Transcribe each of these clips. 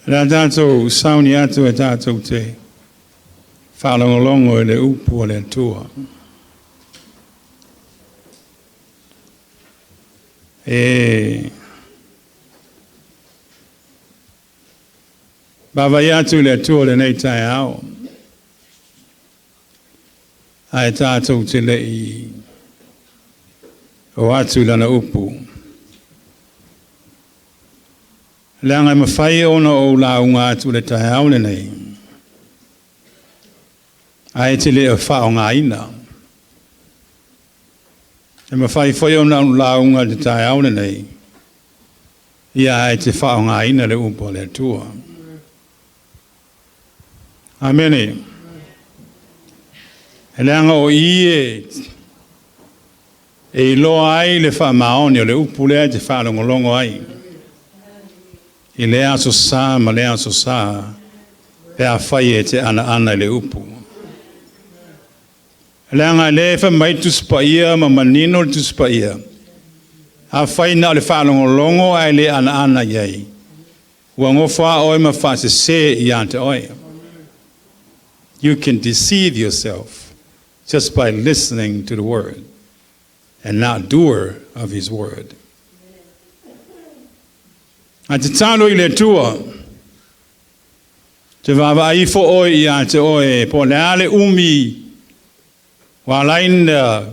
Le a tatou sauni atu e tatou te faalogologo i le upu a le Atua. E vaavaai atu i le Atua i lenei taeao, ae tatou te le i o atu i lana upu. Leaga e mafai ona ou lauga atu i le taeao lenei, ae e te le o faaaogaina. E mafai foi ona ou lauga i le taeao lenei, ia ae e te faaaogaina le upu a le Atua. Amene. E leaga o i e iloa ai le faamaoni o le upu lea e te faalogologo ai i lea aso sa ma lea aso sa, pe afai e te anaana i le upu. Leaga o lea e fai mai le Tusi Paia ma manino le Tusi Paia, afai na o le faalogologo ae le anaana i ai, ua nofo lava oe ma faasese ia te oe. You can deceive yourself just by listening to the word and not doer of his word. Ae tatalo i le Atua, te vaavaai ifo oe ia te oe, po o le a le umi ua ala ai ona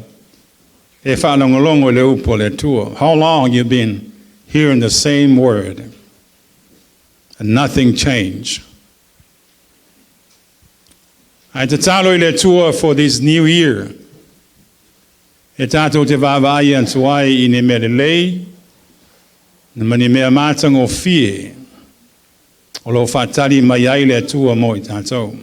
e faalogologo i le upu a le Atua. How long you've been hearing the same word and nothing changed. Ae tatalo i le Atua for this new year, e tatou te vaavaai atu ai i ni mea lelei ma ni mea matagofie o lo o faatali mai ai le Atua mo i tatou.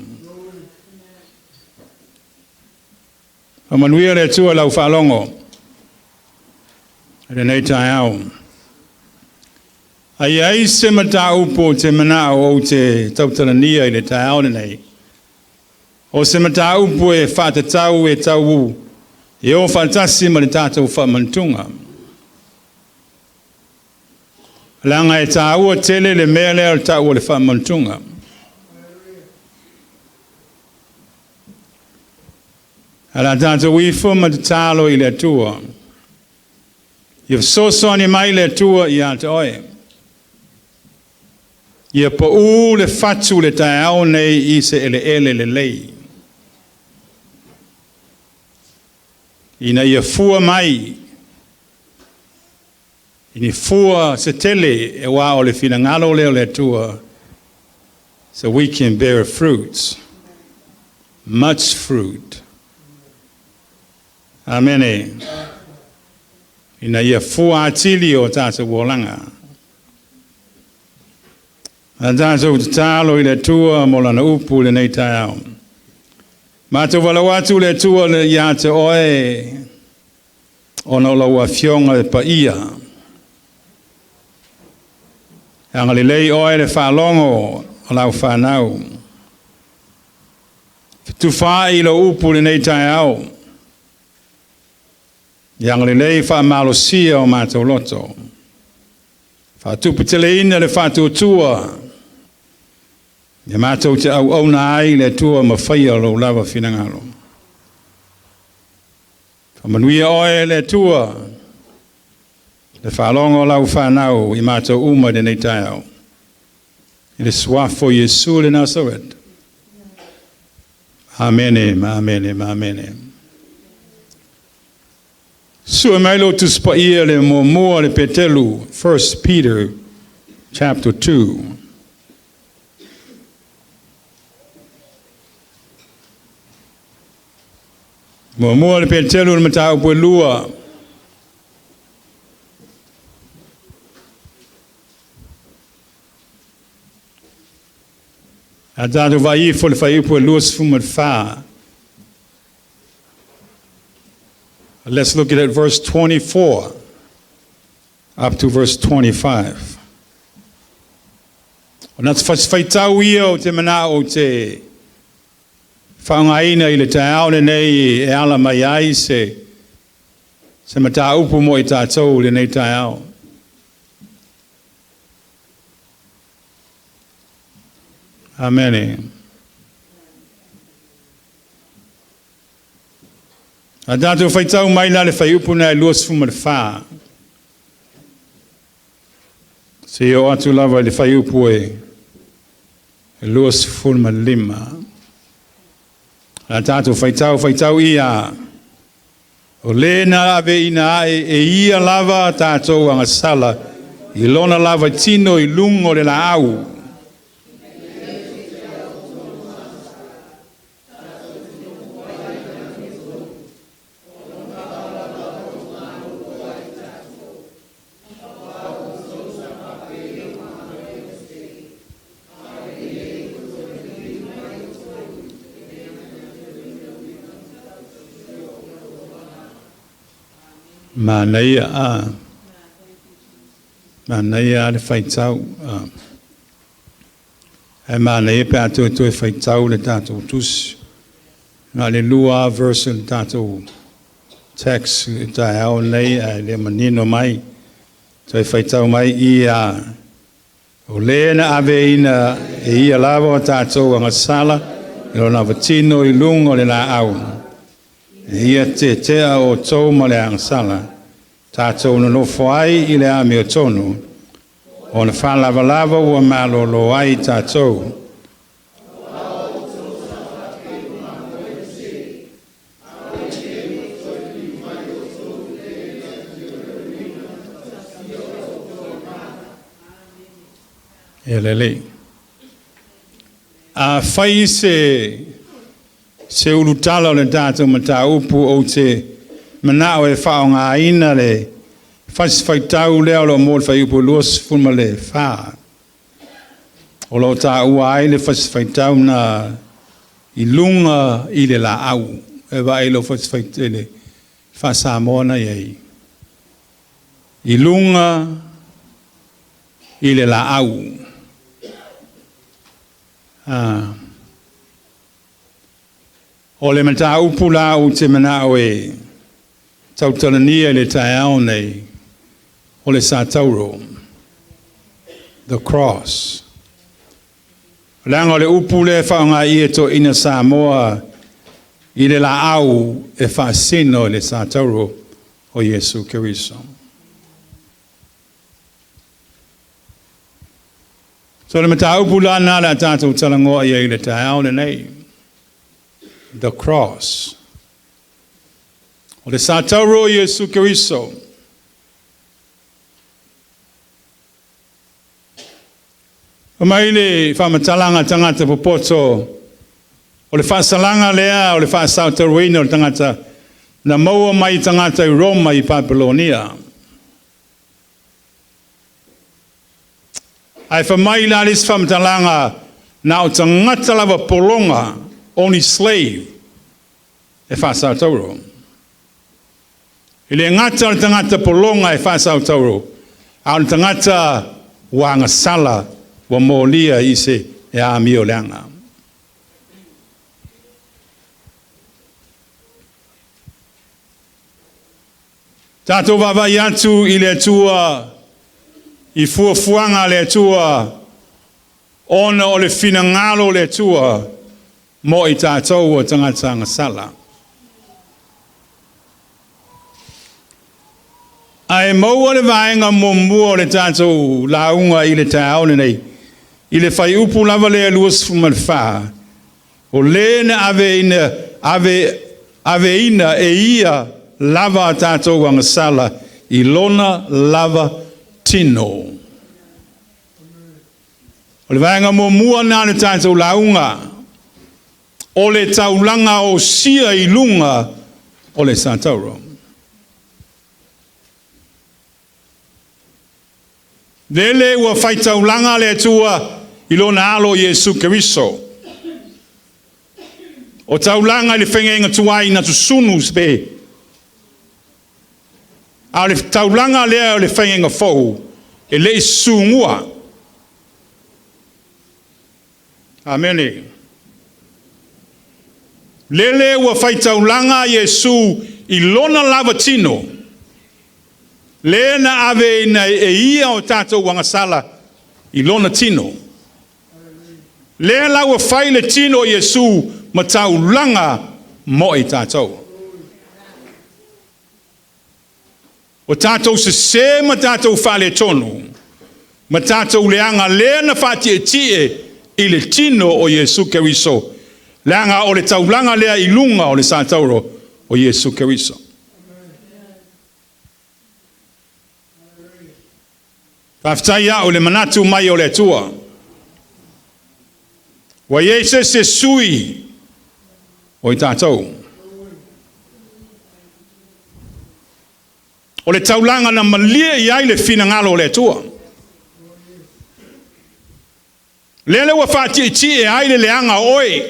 Faamanuia le Atua i lau faalogo i lenei taeao. A i ai se mataupu ou te manao ou te tautalania i le taeao lenei, o se mataupu e faatatau e tau e o faatasi ma le tatou faamanatuga. Leaga e taua tele le mea lea o le taua o le faamanatuga. Ae o le a tatou ifo ma tatalo i le Atua. Ia fesoasoani mai le Atua ia te oe. Ia pau le fatu le taeao nei i se eleele lelei, ina ia fua mai i ni fua se tele, aua o le finagalo lea o le Atua, so we can bear fruits, much fruit. Amene. Ina ia fua atili o tatou olaga. A tatou tatalo i le Atua mo lana upu i lenei taeao. Matou valaau atu i le Atua ia te oe ona o lau Afioga e paia. E agalelei oe i le faalogo o lau fanau. Fetufaai lou upu i lenei taeao. Ia agalelei faamalosia o matou loto. Faatuputeleina le faatuatua. Ia matou te auauna ai i le Atua ma faia lou lava finagalo. Faamanuia oe le Atua, le faalogo o lau fanau i matou uma i lenei taeao. I le suafa o Iesu le Nasareta. Amene, ma amene, ma amene. Sue mai lou Tusi Paia le Muamua le Petelu, 1 Peter chapter 2. Muamua le Petelu le mataupu e lua. A tatou vaai ifo i le fuaiupu e 24. Let's look at verse 24 up to verse 25. O na te faitau ia o te manao o te faaaogaina i le taeao lenei e ala mai ai se mataupu mo i tatou i lenei taeao. Amene. A tatou faitau mai la le fuaiupu na e 24. Se o atu lava i le fuaiupu e 25. A tatou faitau ia. O le na ave ina ae e ia lava tatou agasala i lona lava tino i luga o le laau. Manaia a manaia le faitau e manaia pe a toe faitau le tatou tusi na le lua verse le tatou text le taeao nei ae le manino mai toe faitau mai ia o le na ave ina e ia lava o tatou agasala i lona vatino i luga o le laau. E ia te tea o tou ma le agasala, tatou nonofo ai i le amiotonu, o na faalavalava ua malolo ai tatou. E lelei. A fai se ulutala o le tatou mataupu ou te manao e faaaogaina le fasifaitau lea o lo o mo le fuaiupu 24. O lo o taua ai le fasifaitau na i luga i le laau. E vaai lau fasifaitau le faa-Samoa na i ai. I luga i le laau. O le mataupu la ou te manao e tautalania i le taeao nei, o le satauro, the cross. Leaga o le upu lea e faaaoga i e toeaiina Samoa i le laau e faasino i le satauro o Iesu Keriso. So le mataupu la na le a tatou talanoa i ai i le taeao lenei, the cross. O le satauro o Iesu Keriso. O mai le faamatalaga tagata popoto, o le faasalaga lea, o le faasatauroina o le tagata, na maua mai tagata i Roma i Papelonia. Ae fai mai la le isi faamatalaga, na o tagata lava pologa, only slave, e faasatauro. E le gata o le tagata pologa e faasatauro, a o le tagata ua agasala, ua molia i se amio leaga. Tatou vaavaai atu i le Atua i fuafuaga a le Atua, ona o le finagalo o le Atua mo i tatou o tagata agasala. Ae maua le vaega muamua o le tatou lauga i le taeao lenei, i le fuaiupu lava lea 24, o le na aveina, ave, aveina e ia lava a tatou agasala i lona lava tino. O le vaega muamua lena o le tatou lauga, o le taulaga osia i luga o le satauro. Lele ua faitaulaga le Atua i lona alo Iesu Keriso. O taulaga i le feagaiga tuai na susunu pe. A o le taulaga lea o le feagaiga fou, e le i sugua. Amene. Lele ua faitaulaga Iesu i lona lava tino, le na aveina e ia o tatou agasala i lona tino. Lea la ua fai le tino o Iesu ma taulaga mo i tatou. O tatou sesē ma tatou faaletonu, ma tatou leaga lea na faatietie i le tino o Iesu Keriso, leaga o le taulaga lea i luga o le satauro o Iesu Keriso. Faafetai au i le manatu mai o le Atua. Ua i ai se isi e sui o i tatou. O le taulaga na malie i ai le finagalo o le Atua. Lele ua faatietie ai le leaga o oe.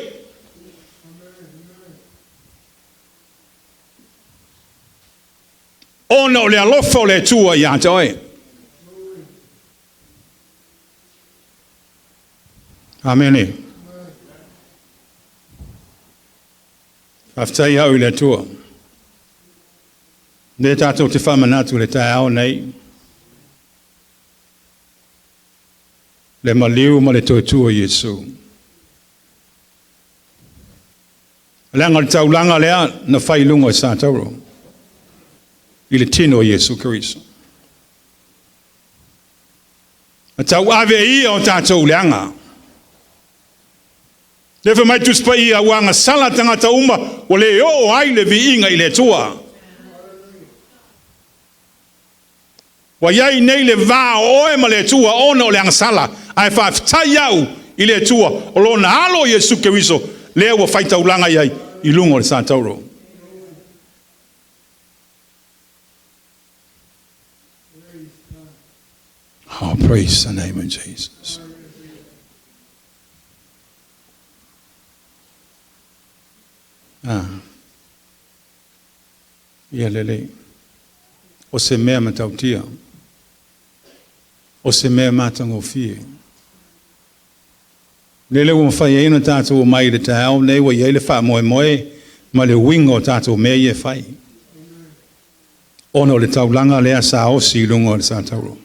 Ona o le alofa o le Atua ia te oe. Amene. Faafetai au i le Atua. Lea tatou te faamanatu i le taeao nei, le maliu ma le toetua o Iesu. Leaga o le taulaga lea na fai i luga o Satauro, i le tino o Iesu Keriso. Na tauave e ia o tatou leaga. Lea fai mai Tusi Paia, ua agasala tagata uma, ua le oo ai le viiga i le Atua. Ua i ai nei le va o oe ma le Atua ona o le agasala, ae faafetai au i le Atua o lona alo Iesu Keriso, lea ua faitaulaga i ai i luga o le satauro. Oh, praise the name of Jesus. Ah. Ia lelei. O se mea matautia. O se mea matagofie. Lele ua mafai ai ona tatou omai i le taeao nei, ua i ai le faamoemoe ma le uiga o tatou mea ia e fai. Ona o le taulaga lea sa osi i luga o le satauro.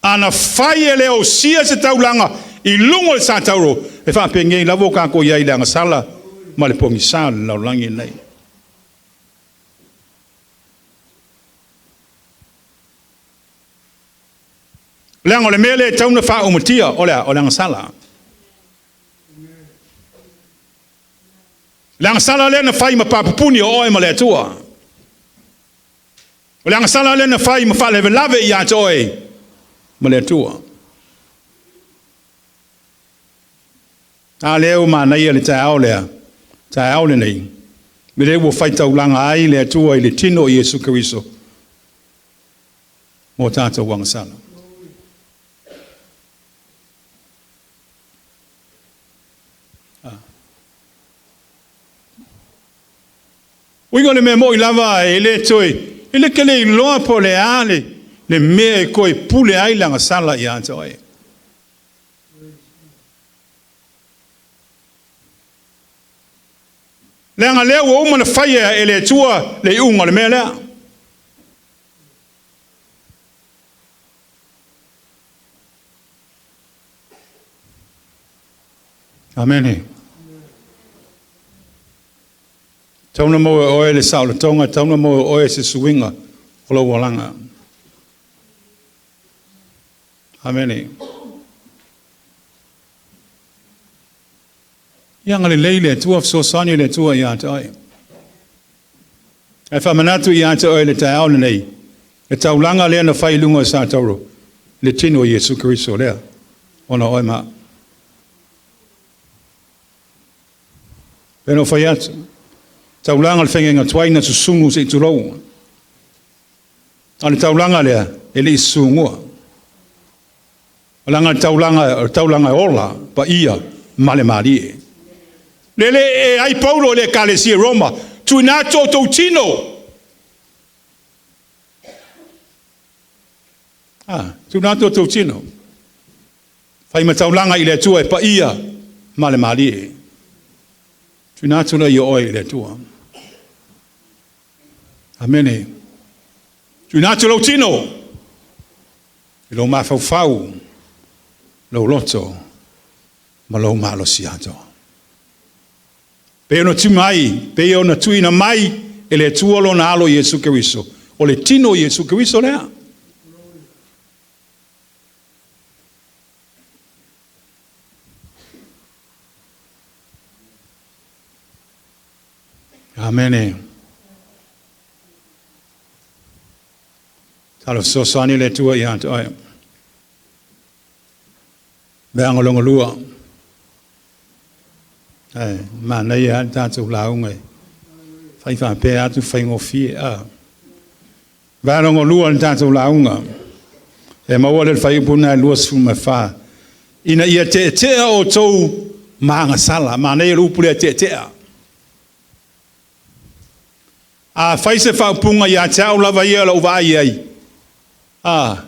Ana fai e le osia se taulaga i luga o le satauro, e faapenei lava o tatou i ai i le agasala ma le pogisa o le lalolagi lenei. Leaga o le mea lea e tatau ona faaumatia, o le a? O le agasala. Le agasala lea na fai ma papupuni o oe ma le Atua. O le agasala lea na fai ma faalavelave ia te oe ma le Atua. A lea ua manaia le taeao lea, taeao lenei, me lea ua faitaulaga ai le Atua i le tino o Iesu Keriso. mo tatou agasala. Uiga o le mea moi lava e le toe, e le ke le iloa po o le a le mea e toe pule ai le agasala ia te oe. Leaga lea ua uma ona faia e le Atua le iuga o le mea lea. Amene. Tatau ona maua e oe le saolotoga, tatau ona maua e oe se suiga o lou olaga. Amene. Ia agalelei le Atua, fesoasoani le Atua ia te oe. Ae faamanatu ia te oe i le taeao lenei, le taulaga lea na fai i luga o Satauro, le tino o Iesu Keriso lea, ona o oe ma au. Pei ona ou fai atu, taulaga o le faiga tuai na susunu se i tulou. A o le taulaga lea, e le i susunua. O leaga le taulaga e ola, paia ma le malie. Lele e ai Paulo i le Ekalesia Roma, tuuina atu outou tino. Ah, tuuina atu outou tino. Fai ma taulaga i le Atua e paia ma le malie. Tuuina atu lea i oe i le Atua. Amene. Tuuina atu lou tino, i lou mafaufau, lou loto, ma lou malosi atoa. Pei ona tui mai, pei ona tuuina mai e le Atua lona alo Iesu Keriso. O le tino o Iesu Keriso lea. Amene. Talo fesoasoani le Atua ia te oe. Vaega lona lua. Ae manaia lava le tatou lauga e fai faapea atu faigofie. A. Vaega lona lua le tatou lauga. E maua le fuaiupu lena e 24. Ina ia teetea outou ma agasala. Manaia le upu lea teetea. A fai se faaupuga ia te au lava ia lou vaai ai. A,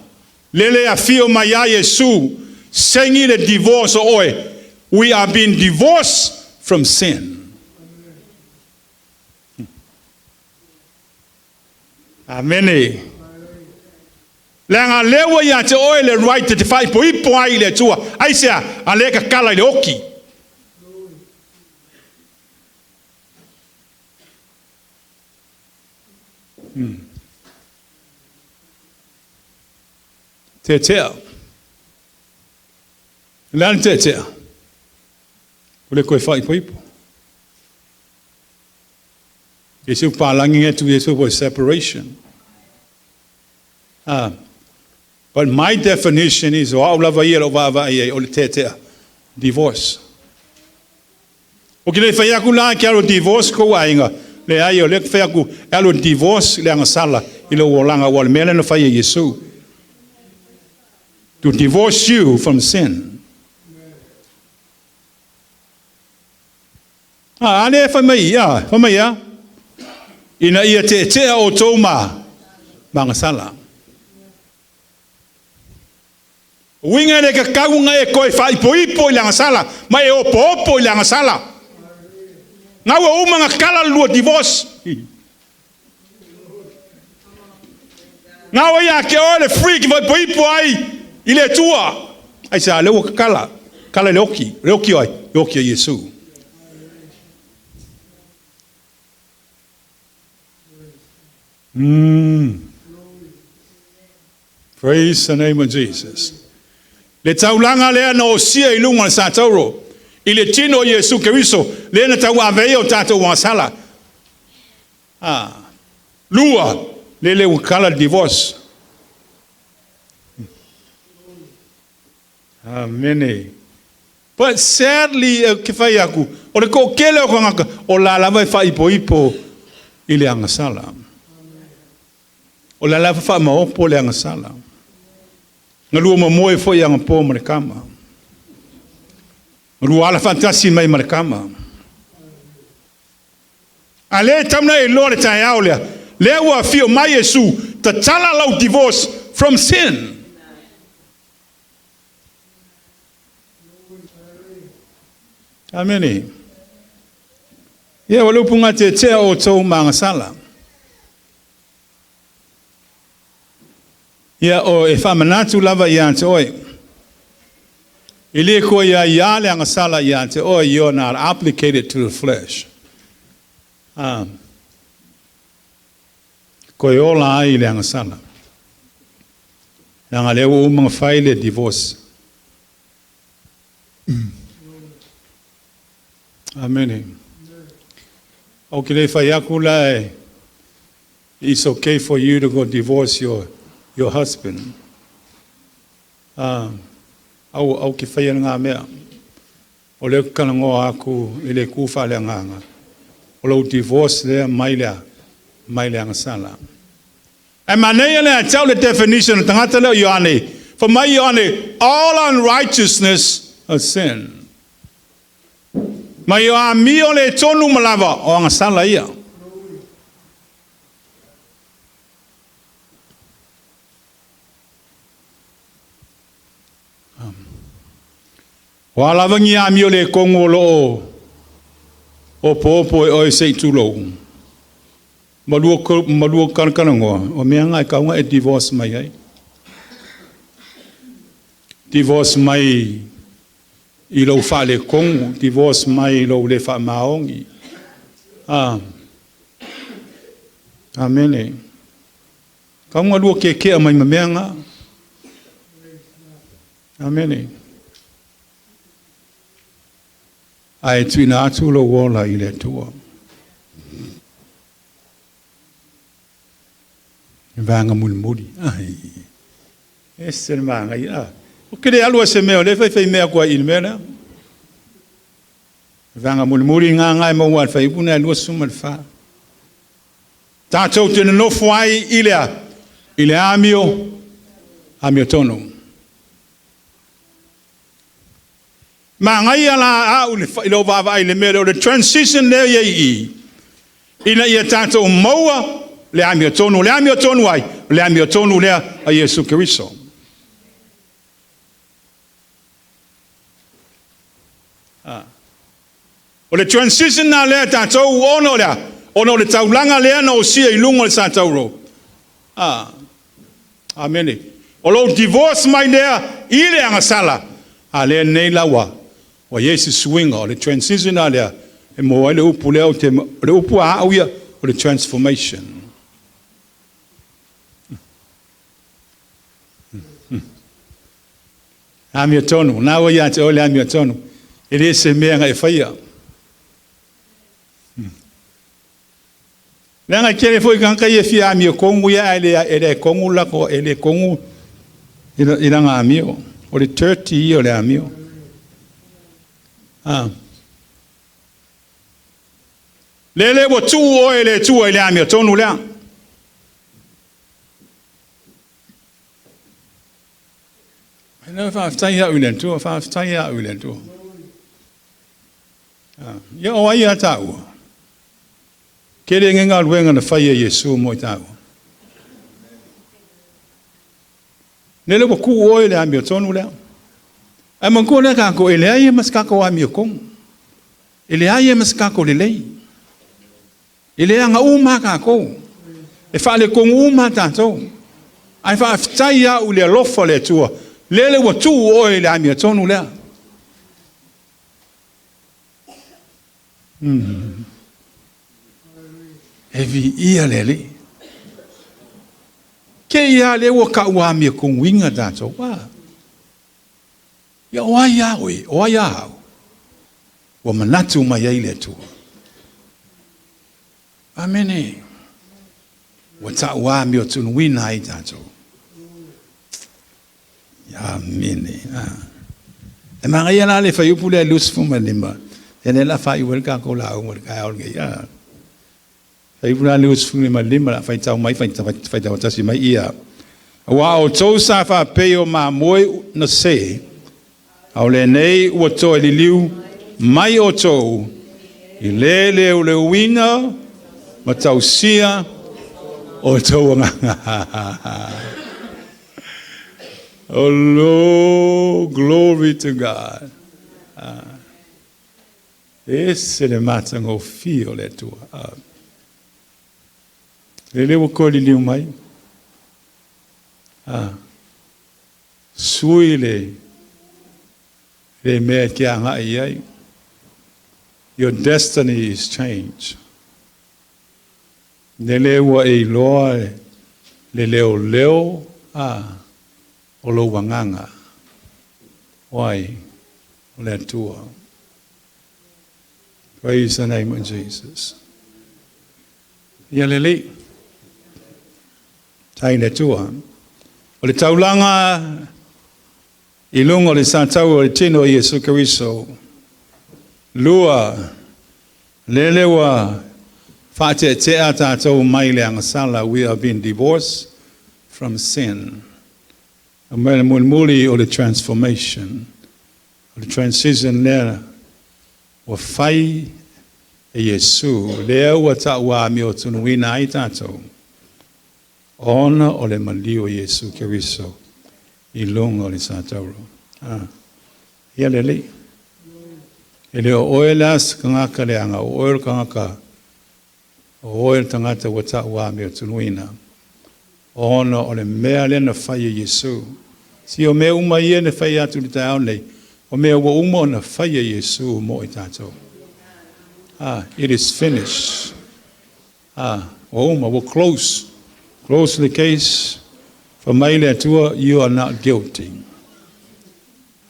lele afio mai ia Iesu, saini le divorce o oe. We are being divorced from sin. Amene. Leaga lea ua ia te oe le right te faaipoipo ai i le Atua. Aisea, a le kakala i le oki. Teetea. Le a le teetea? O le koe faaipoipo. Iesu palagi atu Iesu was separation. But my definition is, o au lava ia lo vaavaai ai, o le teetea. Divorce. O ke le fai aku la ke alo divorce ko aiga. Le ai o le fai aku e alo divorce le agasala i lo olaga ua le mea lea na fai e Iesu. To divorce you from sin. A ale fai mai ia, fai mai ia. Ina ia teetea outou ma agasala. Uiga le kakauga e koe faaipoipo i le agasala, ma e opoopo i le agasala. Ngau uma nga kala lua divorce. Ngau ia ke oe le free ki faaipoipo ai i le Atua. Ai sa le ua kala, kala le oki oi, le oki a Iesu. Praise the name of Jesus. Le taulaga lea na osia i luga o le satauro, i le tino o Iesu Keriso, lea na tauave ai o tatou agasala. Ah. Lua, lele ua kala le divorce. Amene. But sadly, e ke fai aku, o le toatele o tagata, o la lava e faaipoipo i le agasala. O le a lava faamaopo le agasala. Na lua momoe foi agapo ma le kama. Na lua ala faatasi mai ma le kama. A lea e tatau ona e iloa le taeao lea, lea ua afio mai Iesu, tatala lau divorce from sin. Amene. Ia, ua le upu gateatea o outou ma agasala. Ia, o e faamanatu lava ia te oe. E le toe aiā le agasala ia te oe, you are not obligated to the flesh. Toe ola ai le agasala. Leaga lea ua uma ona fai le divorce. Amene. Ou te le fai atu la e, it's okay for you to go divorce your husband. Au ke whai ngā mea. O lea talanoa atu i le ku faaleagaga. O lou divorce lea mai lea, mai le agasala. E manaia le a tau le definition o tagata lea o Ioane. Fai mai Ioane, all unrighteousness is sin. Ma o amio le tonu ma lava o agasala ia. O a lava ni amio le kongo o loo o popo e oe se i tulou. Malua kanakanangoa, o mea ngai kaunga e divorce mai ai. Divorce mai i lou faalekogu, divorce mai i lou le faamaogi. Ah. Amene. Kaunga lua kekea mai ma mea ngā. Amene. Ae tuuina atu lou ola i le Atua. Vaega mulimuli. Ai. E se le magaia. Ah. O ke le alu a se mea, o le fai fai mea kua i le mea lea. Vaega mulimuli ngā ngai maua al fai puna 24. Tātou te nonofo ai i le amio, amio tonu. Magaia la au i lou vaavaai le mea lea o le transition lea ia i ina ia tātou maua le amio tonu, le amio tonu ai, le amio tonu lea a Iesu Keriso. Ah. O le transition na lea tātou ona o lea, ona o le taulaga lea na osia i luga o le satauro. Ah. Amene. O lou divorce mai lea i le agasala, a lea nei laua, o Iesu suiga, o le transition na lea, e mo ai le upu lea, o le upu a au ia, o le transformation. Amio tonu, nā ua ia te ole amio tonu, e le se mea ngai whaia. Leaga kere foi kanka ia fia amio kongu ia, e le kongu lako, e le kongu i langa amio. O le 30 ia o le amio. Ah. Lele ua tuu oe le tua i le amio tonu lea. Ai lea faafetai au i le Atua, faafetai au i le Atua. Ah. Ia o ai a tāua. Ke le ngenga luenga na whai e Iesu mo i tāua. Lele ua ku oe le amio tonu lea. Ai manatua lea kākou, e leai e ma se kākou amio kogu. E leai e ma se kākou lelei. E leaga uma kākou. E faalekogu uma tātou. Ai faafetai au i le alofa o le Atua. Lele ua tuu oe i le amio tonu lea. E viia le Alii. Ke ia le ua ka ua amia konguinga tātou. Ia o ai a oe, o ai a au. Ua manatu mai ai le Atua. Amene. Ua ta'u amio tunuina ai tātou. Amene. E magaia la le faiupu lea 25. E le la whai uel ka ko la unga ka aol ngai. Fuaiupu la 25 o le a faitau mai, faitau faatasi mai ia. Auā outou sa faapei o mamoe na se, a o lenei ua toe liliu mai outou i le leuleuina ma tausia o outou agaga. Oh Lord, glory to God. E ese le matagofie o le Atua. Lele ua toe liliu mai. Sui le mea e te agai i ai. Your destiny is changed. Lele ua e iloa le leoleo o lou agaga. O ai? O le Atua. Praise the name of Jesus. Ia lelei. Tai le Atua. O le taulaga i luga o le sataua o le tino o Iesu Keriso. Lua, lele ua faateatea tatou mai le agasala. We have been divorced from sin. A mea mulimuli o le transformation. O le transition lea ua fai e Iesu, lea ua taua amiotonuina ai tatou, ona o le maliu o Iesu Keriso i luga o le satauro. Ia lelei. E le o oe la se tagata leaga, o oe o le tagata, o oe le tagata ua taua amiotonuina, ona o le mea lea na fai e Iesu. Si o mea uma ia na fai atu i le taeao nei, o mea ua uma ona fai e Iesu mo i tatou. It is finished. Ua uma, ua close. Close the case. Fai mai le Atua, you are not guilty.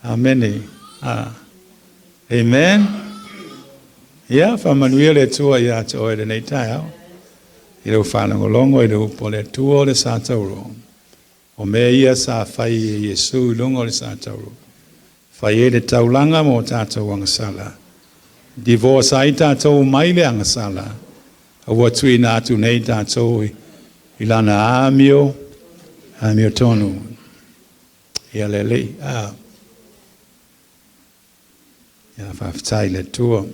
Amene. Amen. Ia, faamanuia le Atua ia te oe lenei taeao. I lou faalogologo i le upu a le Atua o le satauro. O mea ia sa fai e Iesu i luga o le satauro. Fai ai le taulaga mo tatou agasala. Divorce ai tatou mai le agasala. A ua tuuina atu nei tatou i lana amio, amio tonu. Ia lelei. Ia faafetai i le Atua.